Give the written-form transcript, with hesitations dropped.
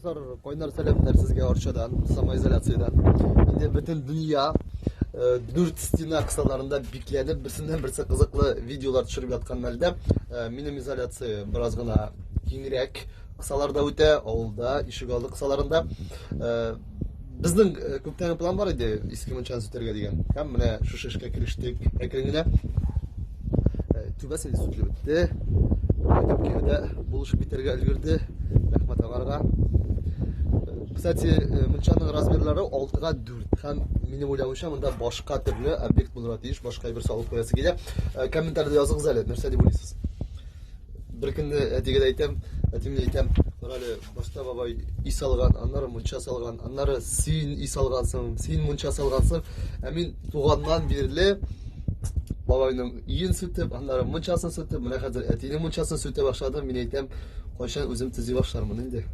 Дуслар, кайнар сәламнәр сезгә Арчадан, самоизоляциядән. Инде бөтен дөнья э, дүрт стена кысаларында бикләнеп, берсеннән берсе кызыклы видеолар төшереп яткан мәлдә, э, минем изоляция бераз гына киңрәк кысаларда үтә, авылда, ишегалды кысаларында. Э, безнең күптәнге план бар иде, иске мунчаны сүтәргә дигән. Һәм менә шушы эшкә керештек әкрен генә. Түбәсе инде сүтелеп бетте. Кайтып килүдә булышып китәргә өлгерде. Рәхмәт аңарга. Кстати, мунчаның размерлары 6-га 4 һәм минем уйлавымча монда башка төрле объект булырга тиеш, башка әйбер салып куясы килә. Комментариядә языгыз әле, нәрсә дип уйлыйсыз? Бер көнне әтигә дә әйтәм, әтиемә әйтәм, кара әле, башта бабай өй салган, аннары мунча салган, аннары син өй салгансың, син мунча салгансың. Ә мин туганнан бирле бабайның өен сүтеп, аннары мунчасын сүтеп, менә хәзер әтинең мунчасын сүтә башладым. Мин әйтәм, кайчан үзем төзи башлармын инде.